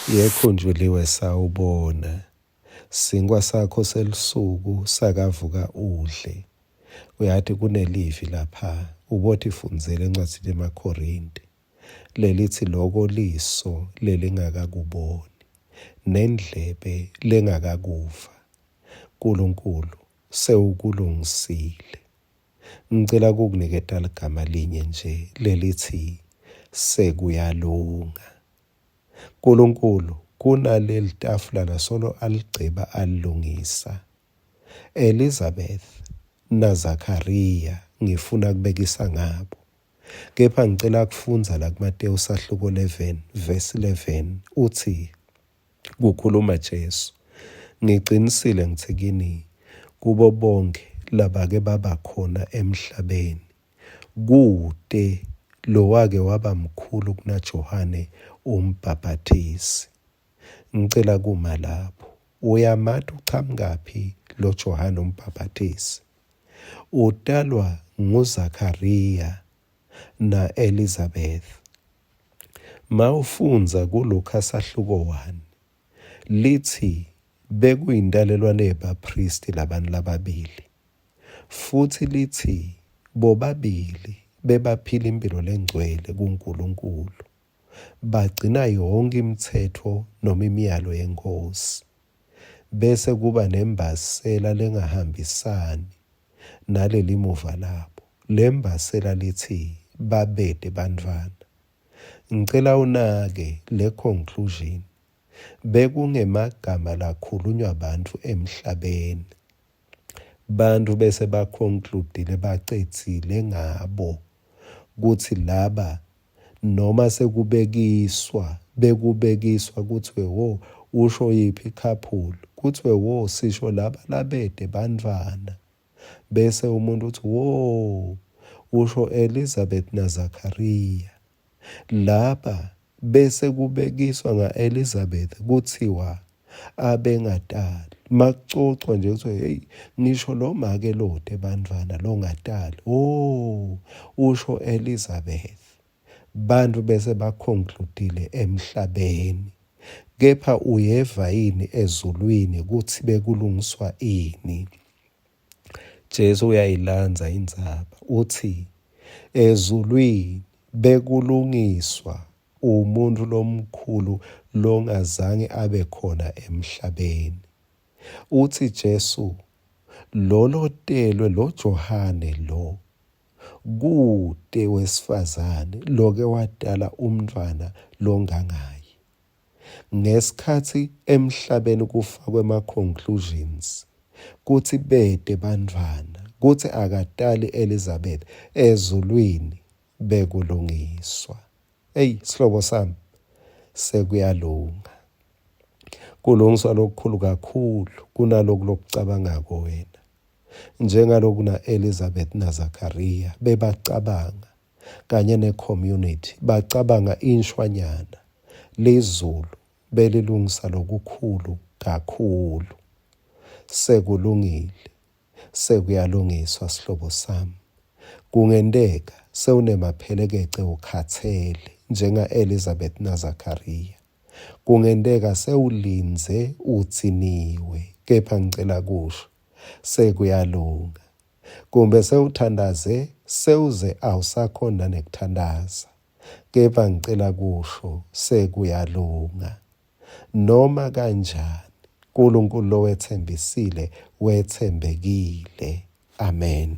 Yekhunjuliwe sawubona. Sinkwa sakho selusuku sakavuka udle. Uyati kunelivi lapha ubotifundzela encwadzini yemaKhorinte lelitsi loko liso lelingakakuboni nendlebe lengakakuva Nkulunkulu sewukulungisile. Ngicela kukuniketa ligama linye nje lelitsi sekuyalunga. Nkulunkulu kunaleli tafula lasolo aligceba alilungisa. Elizabeth naZakhariya ngifuna kubekisa ngabo. Kepha ngicela kufundza la kuMatewu sahluko 11 verse 11 utsi kukhuluma Jesu ngicinisile ngitsi kini kubo bonkhe labake baba khona emhlabeni Kute lowake waba mkhulu kunaJohane uMbhabhatisi. Ngicela kuma lapho. Uyamati uchamukaphi lo Johane uMbhabhatisi? Utalwa nguZakhariya na-Elizabeth. Mawufundza kuLukha sahluko 1 litsi bekuyintalelwane yebaphristi labantu lababili. Futsi litsi bobabili bebaphila imphilo lengcwele kuNkulunkulu, bagcina yonkhe imitsetfo noma imiyalo yeNkhosi. Bese kuba nembasela lengahambisani nalelimuva labo. Lembasela litsi babete bantfwana. Ngicela unake le conclusion bekungemagama lakhulunywa bantfu emhlabeni. Bantfu bese ba-conclude-ile bacedzile ngabo kutsi laba noma sekubekiswa bekubekiswa kutsiwe wo usho yiphi i-couple kutsiwe wo sisho laba labete bantfwana bese umuntu utsi wo usho Elizabeth naZakhariya laba Bese kubekiswa nga-Elizabeth kutsiwa abengatali. Makucocwa nje kuthiwa heyi ngisho lo make lote bantfwana longatali. Oh, usho Elizabeth. Bantfu bese bakhonkludile emhlabeni. Kepha uyeva yini ezulwini kutsi bekulungiswa ini? Jesu uyayilandza indzaba utsi ezulwini bekulungiswa umuntfu lomkhulu longazange abe khona emhlabeni. Utsi Jesu lolotelwe lo Johane lo kute wesifazane loke watala umntfwana longangaye. Ngesikhatsi emhlabeni kufakwe ema-conclusions kutsi bete bantfwana, kutsi akatali Elizabeth, ezulwini bekulungiswa. Eyi sihlobo sami, sekuyalunga. Kulungiswa lokukhulu kakhulu kunaloku lokucabangako wena. Njengaloku na-Elizabeth naZakhariya bebacabanga kanye ne-community bacabanga inshwanyana lizulu belilungisa lokukhulu kakhulu sekulungile sekuyalungiswa sihlobo sami kungenteka sewunemaphelekece ukhatsele njenga-Elizabeth naZakhariya kungenteka sewulindze udziniwe kepha ngicela kusho sekuyalunga Kumbe sewuthandaze sewuze awusakhoni nanekuthandaza. Kepha ngicela kusho sekuyalunga. Noma kanjani Nkulunkulu lowetsembisile wetsembekile. Amen.